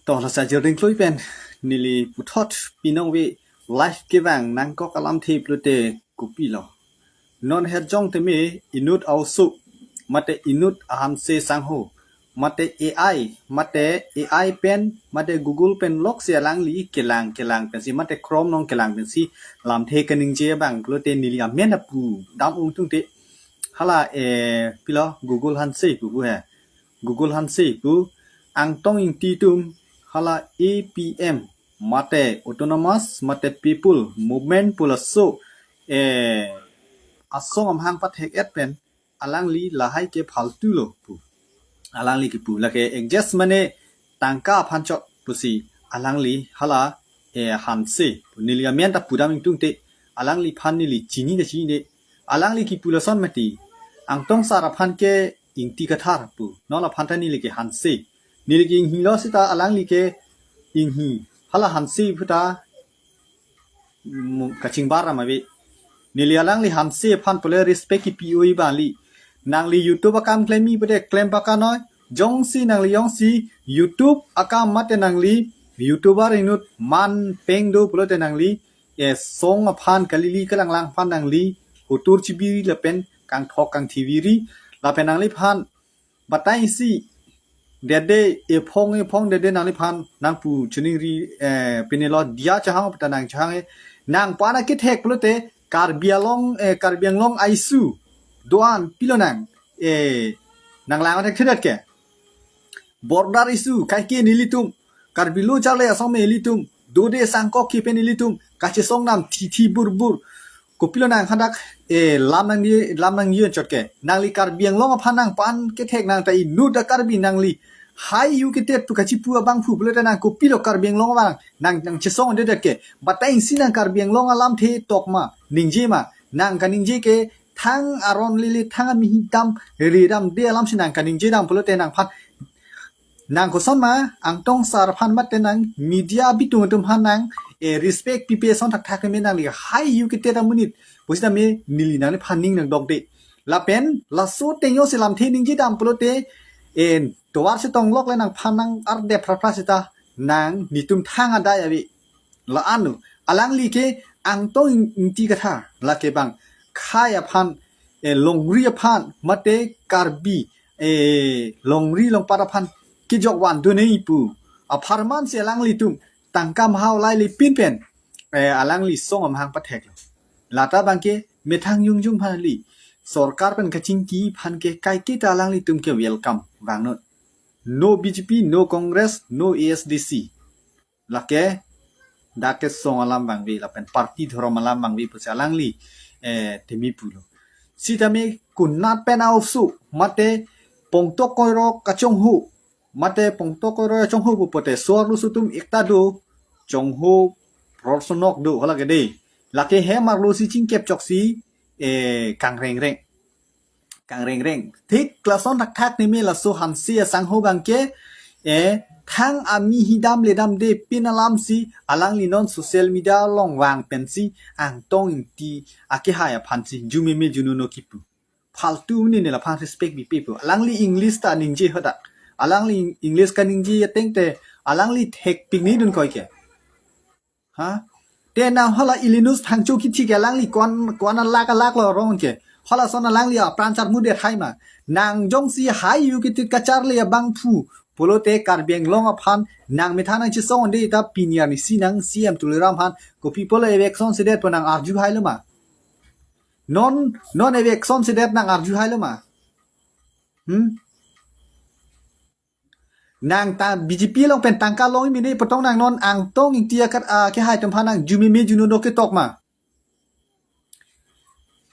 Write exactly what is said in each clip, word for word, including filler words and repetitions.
To, lasi ajir dingklui pen neli puthot pinong ave, live kevang nangkok alamthe pulote kopilo. Non herjong teme inut a-oso, mate inut ahanse sangho, mate A I, mate A I pen, mate Google pen loksi alangli kelang kelang pensi, mate Chrome along kelang pensi lamthe kaningje abang pulote neli amen apu dam ungtung te. Hala, eh, pilo, Google Hanse pu pu he. Google Hanse pu, Angtong Ingti atum hala A P M, mate Autonomous, mate People Movement pu laso, eh, asong amahang pathek-et pen alangli lahai ke phaltu lo pu alangli kipu. Lake adjust mane tangka aphan chot pusi alangli hala, eh, Hanse pu. Neli amen ta pudam ingtung te, alangliphan neli chini ta chinine. Alangli kipu lason mati, Angtong sar aphan ke Ingti Kathar pu, non aphan ta neli ke Hanse. Neli ke Inghi lo seta alangli ke Inghi, hala Hanse pu ta, mm, kachingbar ram ave. Neli alangli Hanse aphan pule respect kipi oi bali. Nangli YouTube akam klem-i pute klem pakanoi. Jongsi nangli jongsi YouTube akam mate nangli YouTuber inut man peng do pulote nangli, eh, song aphan kalili kalanglang aphan nangli hotur chibiri lapen kangthok kangthiviri lapen nangliphan batai isi dede ephong ephong dede nangliphan nangpu chuningri, eh, pine lo diya chahang peta nang chahang e. Nangphan akethek pulote Karbi Anglong, eh, Karbi Anglong a-issue do-an pilo nang, eh, nanglang thekthedet ke. Border issue kaike nelitum, Karbi Lo Charli Asongme ilitum, dode sangkok kipen ilitum kachesong nam thithi burbur. Kopilo nang hadak, eh, lam nangji, lam nangji chot ke. Nangli Karbi Anglong aphan nangphan kethek nang ta inut a-Karbi nangli hai yu kitet pu kachipu abangphu pulote nang kopilo Karbi Anglong abang nang, nangchesongdedet ke. Batai isi nang Karbi Anglong alamthe tok ma, ningje ma, nang kaningje ke thang aron lili, thang amihidam ridamde alamsi nang kaningje dam pulote nangphan nang koson ma, Angtong sar aphan mate nang media bitung atum aphan nang, eh, respect pipe ason thakthak me nangli hai yu kitet amonit pusitame neli nangliphan ning nangdokde. Lapen laso ateng jongsi lamthe ningje dam pulote, eh, tovar si tonglok le nangphan nang arde phraphra seta nang netum thang adai ave. La-an lo, alangli ke Angtong Ing-, Ingti Kathar, lake bang khei aphan, eh, longri aphan mate Karbi, eh, longri longpat aphan kejok van dunei pu apharman si alanglitum tangka mahau lai le pin pen, eh, alangli song amahang pathek lo. Lata bangke methang jongjong aphan li, sorkar pen kachingki aphan ke kaiketa alanglitum ke welcome vangnon. No B J P, no Congress, no A S D C. Lake dak kesong alam vangve lapen party dhorom alam vangve pusi alangli, eh, temi pulo. Sitame konat pen a-oso mate pongtok koirok kachonghu, mate pongtok koirok kachonghu pu pote so-arloso atum ekta do, chonghu ror sonok do, hala ke dei. Lake hem arlo si chingkep choksi, eh, kangrengreng. Kangrengreng. Thik lason thakthak neme laso Hanse asangho bangke, eh, thang amihidam ledamde pin alamsi alangli non social media along vang pensi Angtong Ingti akehai aphansi jumeme jununo kipu. Phaltu ni ne laphan respect bipe pu. Alangli English ta ningje hadak. Alangli English kaningje ateng te alangli thek pik ni dun koi ke. Ha? Te nang hala ilinus thangcho kithi ke alangli kwan, kwan alak alak lo rong ke. Hala son alangli apran charmudet hai ma. Nang jongsi hai yu kitit kacharli abangphu pulote Karbi Anglong aphan nang methang nangchesongde ta pini arni si nang C M Tuliram aphan kopi pulo eviction sedet pu nang arju hai lo ma. Non, non eviction sedet nang arju hai lo ma. Hmm? Nang ta B J P along pen tangka long mine potong nang non Angtong Ingti akat, ah, kehai atum aphan nang jumeme jununo ketok ma.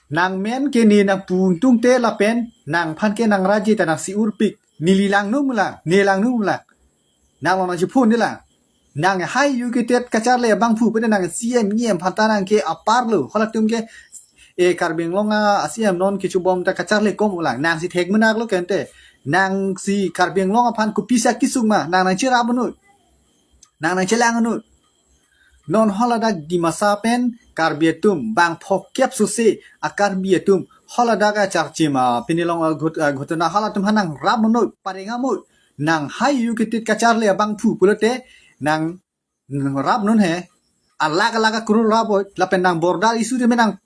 Nang men ke ne nangpu ungtung te lapen nangphan ke nang raje ta nang si urpik. Neli langno mula, ne langno mula. Nang long nang chiphun de la. Nang hai yu kitet kacharli abangphu pede nang C M, E M aphan ta nang ke apar lo. Halatum ke, eh, Karbi Anglong a C M non kechobom ta kacharli kom ulang. Nang si thek menak lo kente. Nang si Karbi Anglong aphan kopisa kisung ma. Nang nangcherap unut. Nang nangchelang unut. Non haladak Dimasa pen Karbi atum bang phokep suse a-Karbi atum haladak acharchim a pini along a ghot-, a ghotona halatum aphan nang rap unut, pareng unut. Nang hai yu kitit kacharli abangphu pulote nang rap non he. Alak alak akrul rap oi. Lapen nang border issue tame nang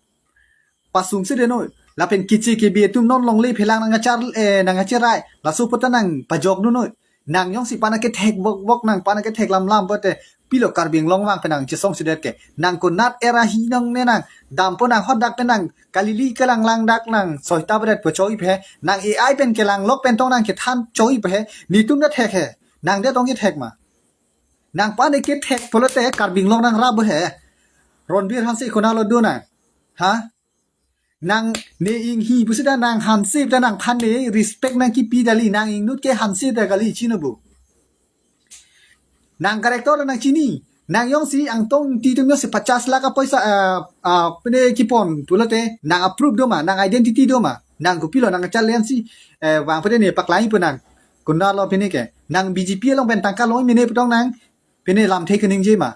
pasung sede noi. Lapen kichi kibi atum non longle phelang nang achar, eh, nang acherai. Laso puta nang pajok non noi. Nang jongsi pana kethek bok bok nang pana kethek lam lam pulote pilo Karbi Anglong vang penang chesong sedet ke. Nang konat era hi nang ne nang dampo nang hot dak penang kalili kelang lang dak nang soita bedet po choi phe. Nang A I pen kelang lok pen tong nang kethan choi phe. Nitum da thek he. Nang de tong kethek ma. Nang pane kethek pulote Karbi Anglong nang rap he. Ronbir Hanse konatlo do nang. Ha? Nang ne inghi pusita nang Hanse ta nang pane respect nang kipi dali nang ingnut ke Hanse ta kali chino bo. Nang character nang chini. Nang jongsi Angtong Ingti atum jongsi pachas lakh a poisa, ah, ah, pene kipon pulote nang approve do ma, nang identity do ma. Nang kopilo nang challenge si, eh, vang pene ne paklai po nang. Konatlo pene ke. Nang B J P along pen tangka loi mene putong nang pene lamthe keningje ma.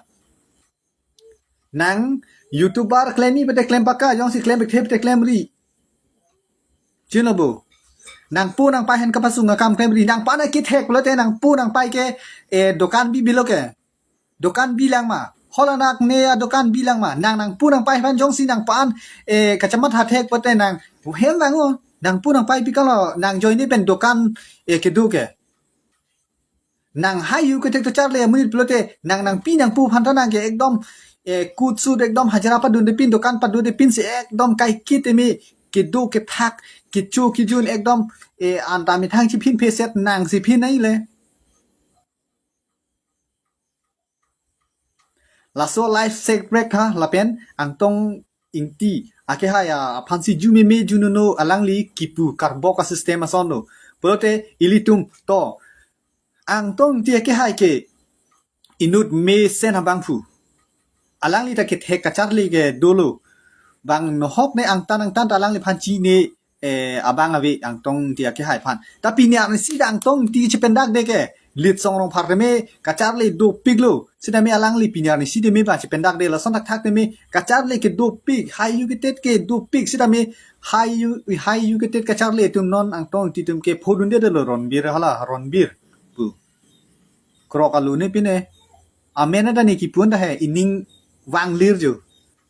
Nang YouTuber klem-i pete klem paka, jongsi klem pete pete klem ri. Chino bo. Nang pu nang pai hen kapasung akam klem ri. Nang pana kethek pulote nang pu nang pai ke, eh, dokan bi bilo ke. Dokan bi lang ma. Holanak ne adokan bi lang ma. Nang nang pu nang pai pan jongsi nang pan, eh, kachamat hathek pulote nang hem bang o. Nang pu nang pai pi kalo nang join ne pen dokan, eh, kedo ke. Nang hai yu kethek kacharli amonit pulote nang nangpi nangpo aphan ta nang ke ekdom, eh, kut sut ekdom hajira padunde pin dokan padunde pin si ekdom kaikit tame kedo kethak kecho kejun ekdom, eh, anta methang chiphin pheset nang si phin nai le. Laso life secret ha lapen Angtong Ingti akehai aphan si ju meme ju nono alangli kipu karbok asystem asonlo. Pulote ilitum to Angtong Ingti akehai ke inut mesen abangphu. Alangli ta kethek kacharli ke dolo. Bang nohok ne angtan angtan ta alangliphan chine, eh, abang ave Angtong Ingti akehai aphan. Ta pini arnisi ta Angtong Ingti chependak de ke. Litsong Rongphar tame kacharli dopiklo. Sitame alangli pini arnisi tame ba chependak de lason thakthak tame kacharli ke dopik. Hai yu kitit ke dopik. Sitame hai yu, hai yu kitit kacharli atum non Angtong Ingti atum ke phodun de lo Ronbir hala Ronbir pu. Krok alu ne pine. Amen ada ne kipun ta he ining vanglir jo.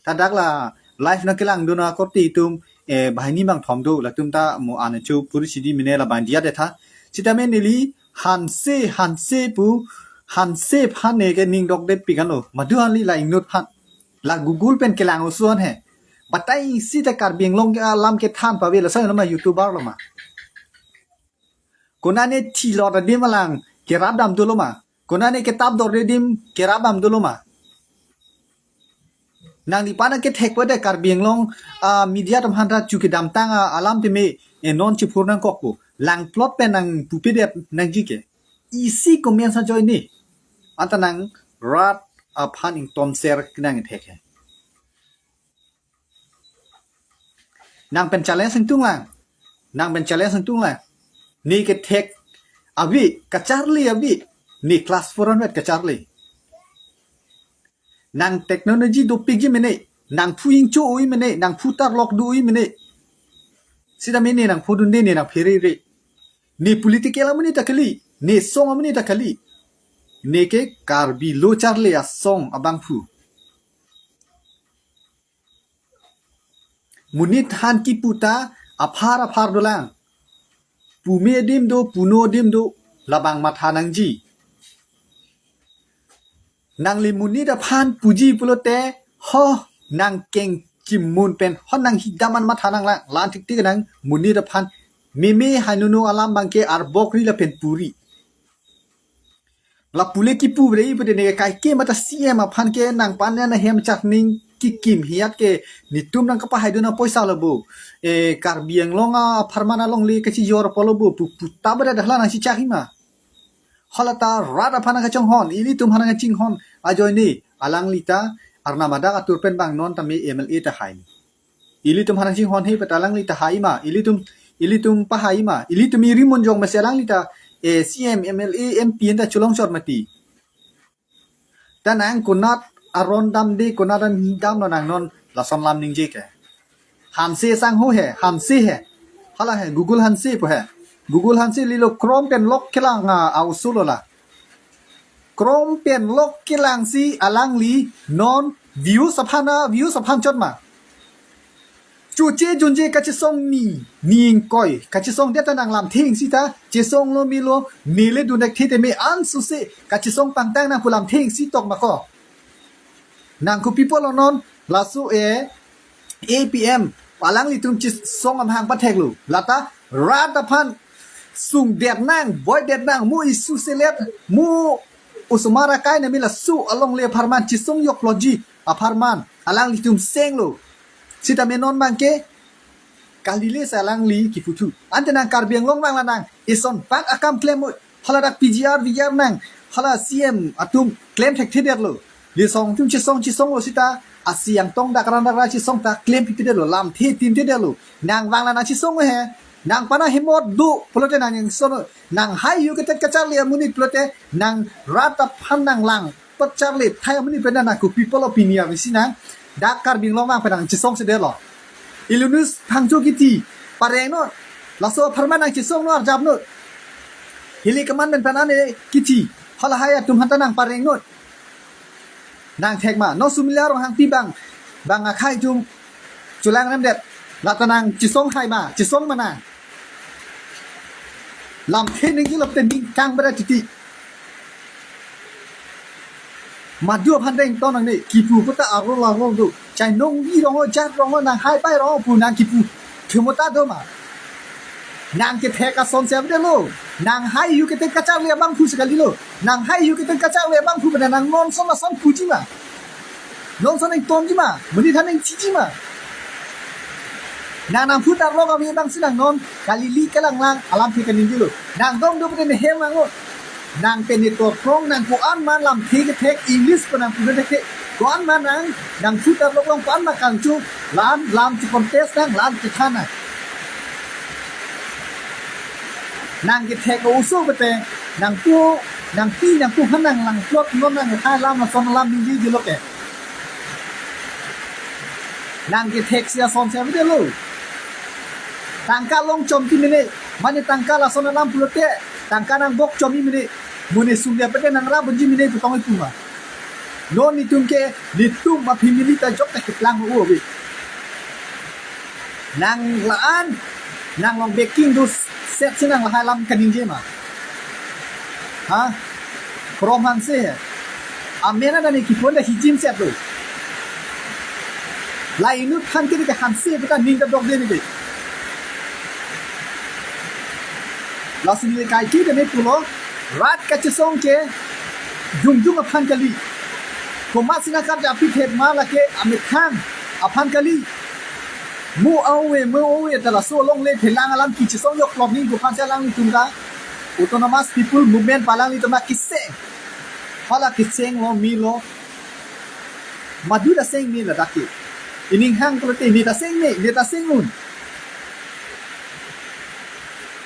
Ta dak la live nangkelangdun akorte atum, eh, banghini bangthom do latum ta mo ane chu puri sidi mene la bandia de tha. Sitame neli Hanse Hanse pu Hanse aphan ne ke ning dok de pikan lo. Madu anli la ingnut aphan. La Google pen kelang oson he. Batai isi ta Karbi Anglong ke alam kethan pave la sa no ma YouTuber lo ma. Konane thilot adim alang kerap dam dolo ma. Konane ketap dor adim kerap dam dolo ma. Nangli pana kethek pulote Karbi Anglong, ah, media atum aphan ta chu kedamtang, ah, alam tame, eh, non chephur nangkokpo. Langplot pen nang pupedet nangji ke. Isi comment sa join ni. Anta nang rat aphan ingtomser kenang thek he. Nang pen challenge singtung lang. Nang pen challenge singtung lang. Ne kethek ave, kacharli ave. Ne class four anvet kacharli. Nang technology dopikji mene. Nang phu ingcho oi mene. Nang phu tarlok do oi mene. Sitame ne nang phodunde ne nang pherere. Ne political amonit ta kali. Ne song amonit ta kali. Ne ke Karbi lo charli asong abangphu. Monit aphan kipu ta aphar aphar dolang. Pume adim do, puno adim do, labang matha nangji. Nangli monit aphan puji pulote, ho nang keng chimun pen, ho nang hidam an matha nanglang, lan thikthik nang monit aphan meme hai nono alam abangke arbok ri lapen puri. La pule kipu bre ipu de ne kaike mata C M aphan ke nang pan ne na hem chak ning kikim hiat ke nitum nang kapahai dun apoisa lo bo. E Karbi Anglong apharman alongle kachijor apotlo bo pu puta bada dahla nang chichak hima. Hala ta rat aphan nang kachonghon, ilitum aphan nang kachinghon ajoine alangli ta arnam adak atur pen bang non tame M L A ta hai. Ilitum aphan nang chinghon he pata alangli ta hai ma, ilitum, ilitum pahai ma, ilitum iri munjong masi alangli ta, eh, C M, M L A, M P anta cholong chot mati. Ta nang konat aron damde, konat an damlo nang non lason lam ningje ke. Hanse sangho he, Hanse he. Hala he, Google Hanse pu he. Google Hanse lilo Chrome pen lok kelang a, a usul lo la. Chrome pen lok kelang si alangli non views aphan a, views aphan chot ma. Choche junje kachesong ni, ni ingkoi, kachesong det ta nang lamthe ing sita, chesong lo melo, mele dun thekthe tame ansose, kachesong pangtang nang pu lamthe ing si tok ma ko. Nang kopi pulo non, laso e, A P M, alanglitum chesong amahang pathek lo. Lata, rat aphan, sung det nang, boi det nang, mo isu selet, mo osomar akai nami laso alongle apharman, chesong yok loji, apharman, alanglitum seng lo. Sitame non bangke, kalile sa alangli kiputhu. Ante nang Karbi Anglong vang la nang, ison pak akam klem mo, hala dak P G R, V G R nang, hala C M atum klem thekthe det lo. Lisong atum chesong chesong lo sita, asi angtong dak ran dak ra chesong ta klem pipi det lo, lamthe tim the det lo. Nang vang la nang chesong he, nang pana hemot do, pulote nang ingson, nang hai yu ketet kacharli amonit pulote, nang rat aphan nang lang, pacharli thai amonit pen nang kopi pulo pini a visi nang, dak Karbi Anglong vang pen nang chesong se det lo. Ilunus thangcho kiti, pareng non, laso apharman nang chesong non arjap non. Hili keman pen pen ane kiti, halahai atum aphan ta nang pareng non. Nang thek ma, non Sumila Ronghangpi bang, bang akhai atum, chelang rem det, lata nang chesong hai ma, chesong ma nang. Lamthe ningje lote ning kang bera titi. Madu aphan deng ton nang ne, kipu kota arlo arlo do. Chai nongvi rong ho, jat rong ho, nang hai pai rong ho pu nang kipu. Khemota do ma. Nang kethek ason se ave det lo. Nang hai yu ketet kacharli abangphu sekali lo. Nang hai yu ketet kacharli abangphu pen nang non son ason puji ma. Non son ingtonji ma, monit aphan ingchiji ma. Nang nangphu tarlok ave abang si nang non, kalili kelang lang, alamthe kaningje lo. Nang dong do pute ne hem angot. Nang pen ne torprong, nang ko-an ma lamthe kethek, English pen nang pute kethek. Ko-an ma nang, nangphu tarlok along ko-an ma kangchu, lam, lam che contest nang, lam chethan nang. Nang kethek oso pute, nangpu, nangpi, nangpu aphan nang langplot, non nang hai lam, lason lam ningjeje lo ke. Nang kethek si ason se ave det lo. Tangka long chom ti mene, mane tangka lason alam pulote, tangka nang bok chom i mene, mo ne sung dia pete nang ra bunji mene pu tong ipu ma. Non netum ke, netum ma family ta jok ta keplang o ave. Nang la-an, nang long baking do set si nang lahai lam kaningje ma. Ha? Chrome Hanse he. Amen adan ne kipon ta hijim set lo. La inut aphan ke ke Hanse puta ning ta dok de ne de. Lason le kaike de ne pulo, rat kachesong ke jongjong aphan kali. Komat si nang karjap pithet ma lake amethang aphan kali. Mo awe, mo awe ta laso alongle phelang alam kachesong yok klop ni pu aphan si alanglitum ta Autonomous People Movement pu alanglitum ta keseng. Hala keseng lo melo. Madu ta seng ni ladak ke. Ining hang pulote ne ta seng ne, ne ta seng un.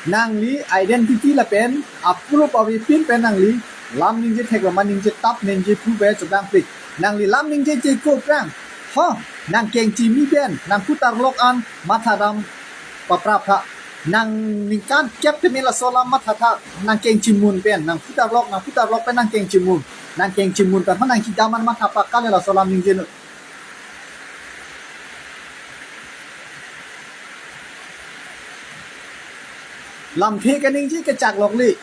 Nangli identity lapen approve avepin pen nangli lam ningje thek lo ma ningje tap ningje phu be chodang pik. Nangli lam ningjeje ko prang. Ho, nang kengchimi pen, nangphu tarlok an matha dam paprap tha. Nang ningkan kep teme laso alam matha tha, nang kengchimun pen, nangphu tarlok, nangphu tarlok pen nang kengchimun. Nang kengchimun pen, ho nang kidam an matha pakale laso alam ningje non. Lamthe kaningje kechak lokle.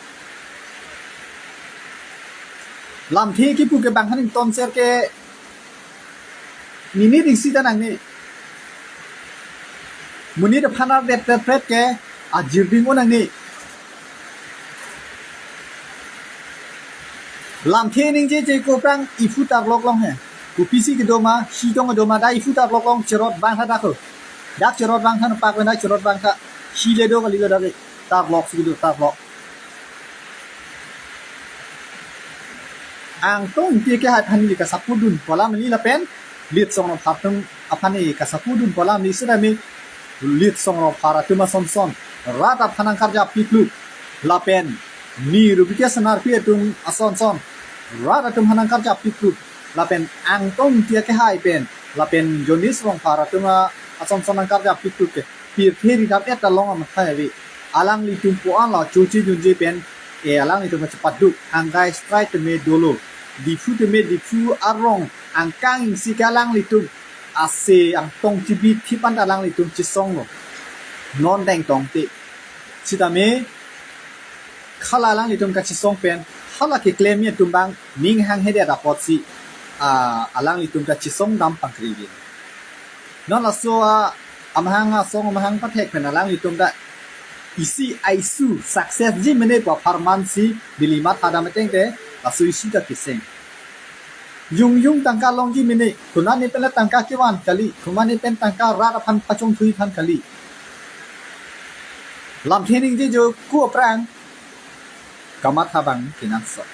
Lamthe kipu ke bang haning tonser ke minit isi ta nangne. Monit aphan ardet pret pret ke ajirding o nangne. Lamthe ningjeje ko prang iphu tarlok along he. Kopisi kedo ma, si tong kedo ma, da iphu tarlok along cherot bang tha dak ho. Dak cherot bang tha, pak pen dak cherot bang tha. Si le do kali lo dak ke. Tarlok si kedo, tarlok. Angtong ingti kehai aphan ili kasapu dun pu alam ili lapen Litsong Rongphar atum aphan ili kasapu dun pu alam ili sitame Litsong Rongphar atum ason son rat aphan nangkarjap piklu lapen ni Ruby K Senarpi atum ason son rat atum aphan nangkarjap piklu lapen angtong ingti kehai pen lapen Jonis Rongphar atum ason son nangkarjap piklu ke pirthe ridam et along amathai ave. alanglitum puan la choche junje pen, eh, alanglitum kachepaduk, angkai strike teme dolo. Diphu teme Diphu arong angkang isi ke alanglitum ase angtong chibi thip an alanglitum chesonglo. Non deng tong te. Sitame hala alanglitum kachesong pen, hala keklem atum abang ning hanghedet apotsi, ah, alanglitum kachesong dam pangkri din. Non laso a, amahang asong amahang pathek pen alanglitum ta isi a-issue success ji mene pu apharman si neli mathadam ateng te, laso issue ta keseng. Yung yung tangka longji mene, konane pen la tangka kevan kali, konane pen tangka rat aphan pachongthui aphan kali. Lamthe ningje jo ko aphrang, kamatha abang kenangsot.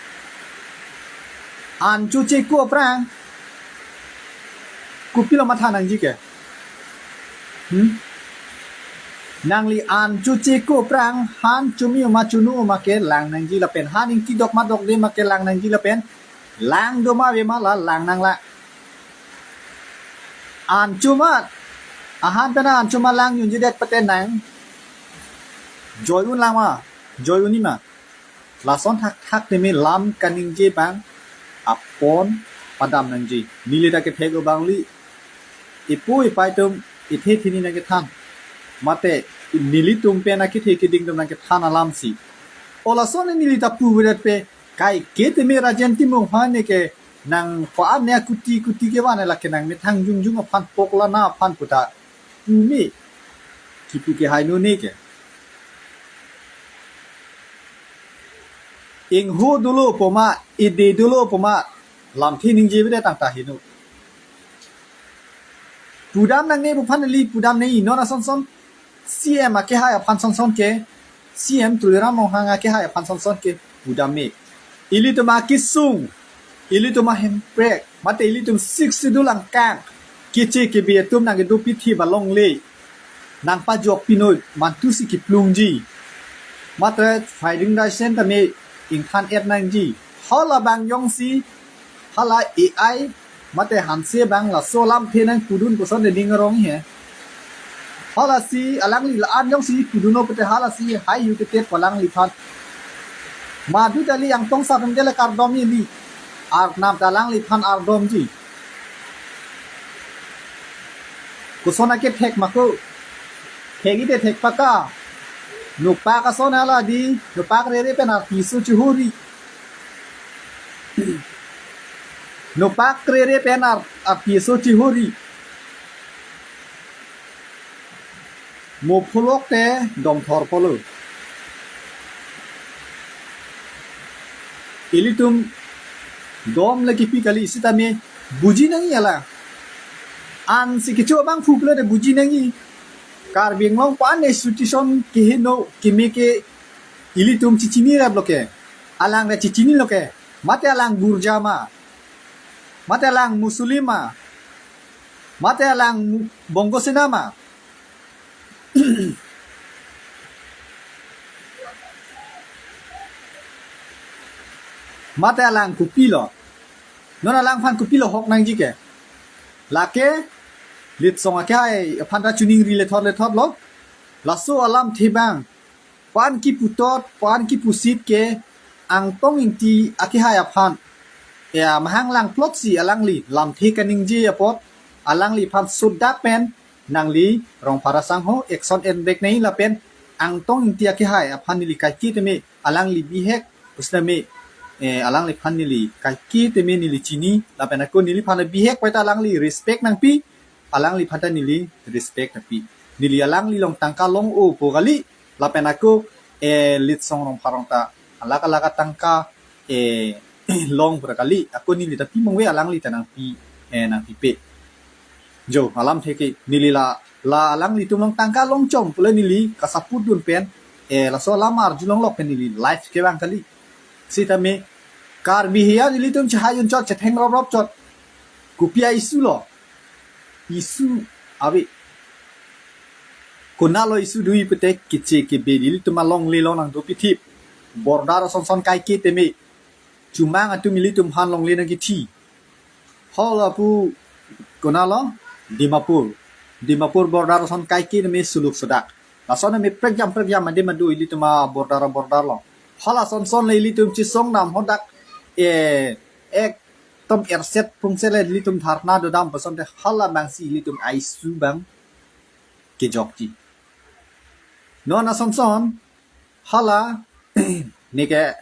An choche ko aphrang, kopilo matha nangji ke? Hmm? Nangli an choche ko aphrang, han chumi ma chunu ma ke lang nangji lapen, han ingti dok ma dokde ma ke lang nangji lapen, lang do ma ave ma la lang nanglang. An chuma, ahan pen an chuma lang yunji det pate nang joy un lang ma, joy un-i ma. Lason thakthak teme lam kaningje abang apon padam nangji. Neli ta kethek abang li, ipu ipai atum ithe thini nangkethan, mate nelitum pen akethe keding atum nangkethan alam si. O lason neli ta pu vedet pe, kaike teme Rajen Timung aphan ne ke nang ko-an ne kuti kuti kevan la ke nangmethang jungjung aphan pok la na aphan puta pu me kipu ke hainu ne ke. Ingho dolo pu ma, ide dolo pu ma, lamthe ningje bede tangta hinu. Pudam nangne pu aphan neli pudam nangji, non asonson C M akehai aphan sonson ke, C M Tuliram Ronghang akehai aphan sonson ke pudam me. Ilitum akesung, ilitum ahemprek, mate ilitum Sixth Schedule angkang keche kebe atum nangkedo pithi ba longle, nangpajok pinoi mantu si kiplungji. Mate fighting license tame ingthan et nangji. Hala abang jongsi, hala A I mate hanse abang laso lamthe nangpudun koson de ding arong he. Hala si alangli la-an jongsi pudunlo pute hala si hai yu ke tet pu alangliphan. Madu dali angtong sarum dele kardom ili. Arnam ta alangliphan ardomji. Koson akethek ma ko. Thek-i te thek pata. Nopak ason hala di, nopak rere pen arpiso chihuri. Nopak rere pen ar, arpiso chihuri. Mo pholok te dom thor polo. Ilitum dom le kipi kali sitame buji nangji alang. Ansi kecho abang phuple de buji nangji. Karbi Anglong pu an institution keheno keme ke ilitum chichinirap lo ke. Alang le chichinilo ke. Mate alang Gurja ma. Mate alang Muslim ma. Mate alang Bongo Sena ma. Mate alang kopilo. Non alangphan kopilo hok nangji ke. Lake Litsong akehai aphan ta chuningri lethot lethotlo. Laso alamthe abang pu an kiputot, pu an kipusit ke Angtong Ingti akehai aphan, ya, mahang langplot si alangli lamthe kaningje apot alangliphan sodak pen nangli Rongphar asangho action enbek nangji lapen Angtong Ingti akehai aphan neli kaike teme alangli bihek pusitame, eh, alangliphan neli kaike teme neli chini lapen ako neliphan bihek pai ta alangli respect nangpi, alangliphan ta neli respect nangpi. Neli alangli along tangka long-o pu kali lapen ako, eh, Litsong Rongphar along ta alak alak atangka, eh, long pura kali, ako neli ta pi mongve alangli ta nangpi, eh, nangpipe. Jo, alamthe ke neli la, la alanglitum along tangka longchom pule neli kasaput dun pen, eh, laso alam arjulong lok pen neli live kevang kali. Sitame Karbi hiya nelitum chehai un chot, chetheng rop rop chot. Kopi a-issue lo. Issue ave. Konatlo issue do-i pute keche kebe ilitum alongle along nangdo pithip. Border ason son kaike teme. Chumang atum ilitum aphan longle nangkithi. Halapu konatlo Dimapur. Dimapur border ason kaike teme suluk sodak. Lason me prekjam prekjam adim adu ilitum a border border lo. Hala son son le ilitum chisong nam hadak, eh, ekdom erset prungset le ilitum dharna dodam pu asonte hala abangsi ilitum a-issue abang kejokji. Non ason son hala neke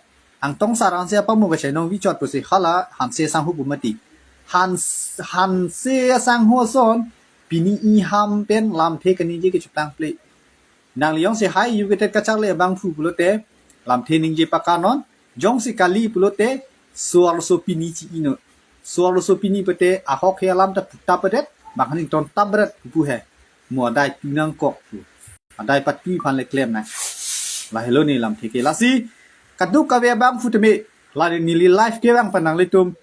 Angtong Sar Hanse apamo kachinong vichot pusi hala Hanse asangho pu mati. Hans Hanse asangho ason pini iham pen lamthe kaningje kecheplang ple. Nangli jongsi high educated kacharli abangphu pulote lamthe ningje pakanon, jongsi kali pulote so-arloso pini chi-inon. So-arloso pini pute ahok he alam ta puta pedet, bang haning ton tabret pu he. Mo adai tu nangkok pu. Adai patu aphan le klem nang. Lahelo ne lamthe ke. Lasi kadokave abangphu teme, la neli live kevang pen nanglitum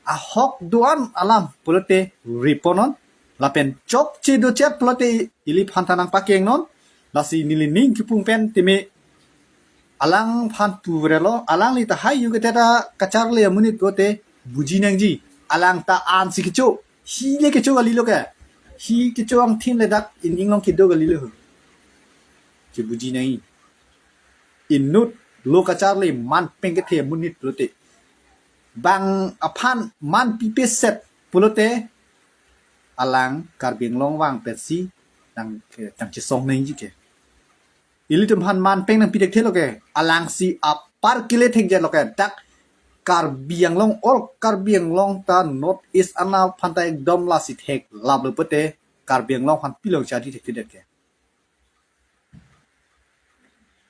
ahok do-an alam pulote reponon, lapen chokche dochet pulote iliphan ta nangpakengnon. Lasi neli ning kipung pen teme alangphan puvre lo, alangli ta high educated a kacharli amonit pulote buji nangji. Alang ta ansi kecho, hi le kecho kali lo ke. Hi kecho angthin le dak ining along kedo kali lo. Chebuji nangji. Inut lo kacharli man peng kethe amonit pulote, bang aphan man pipe set pulote alang Karbi Anglong vang pensi nang ke, nangchesong nangji ke. Ilitum aphan man peng nangpi thekthelo ke, alangsi apar kele thekje lo ke, dak Karbi Anglong, all Karbi Anglong ta North East anaphan ta ekdom lasi theklap lo pute, Karbi Anglong aphan pilong chadi thekthedet ke.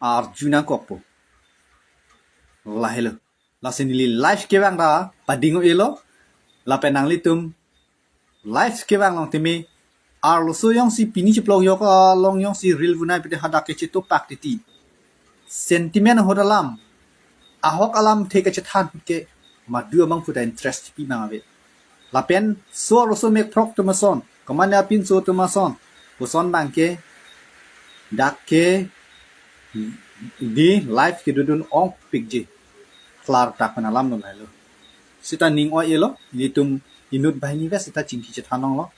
Arju nangkokpo. Lahelo. Lasi neli live kevang ta pading-o-elo. Lapen nanglitum live kevang along teme arloso jongsi pini chiplok yok along jongsi reel vunai pute hadak ke chetopak titi. Sentiment ahut alam, ahok alamthe kachethan ke madu abangphu ta interest pi mang ave. Lapen so-arloso mekphrok atum ason, komatne apinso atum ason, koson abang ke dak ke di live kedodun ongpikji. Klardak pen alam lo lahelo. Sita ning-o-elo, ilitum inut banghini ves sita chingki chethan longlo.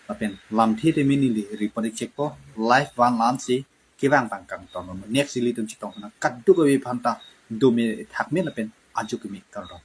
Lapen lamthe teme neli report chekpo, live van lamsi kevang abang kangton. Next ilitum chetong nang kadokave aphan ta dome thakme lapen ajo keme kardom.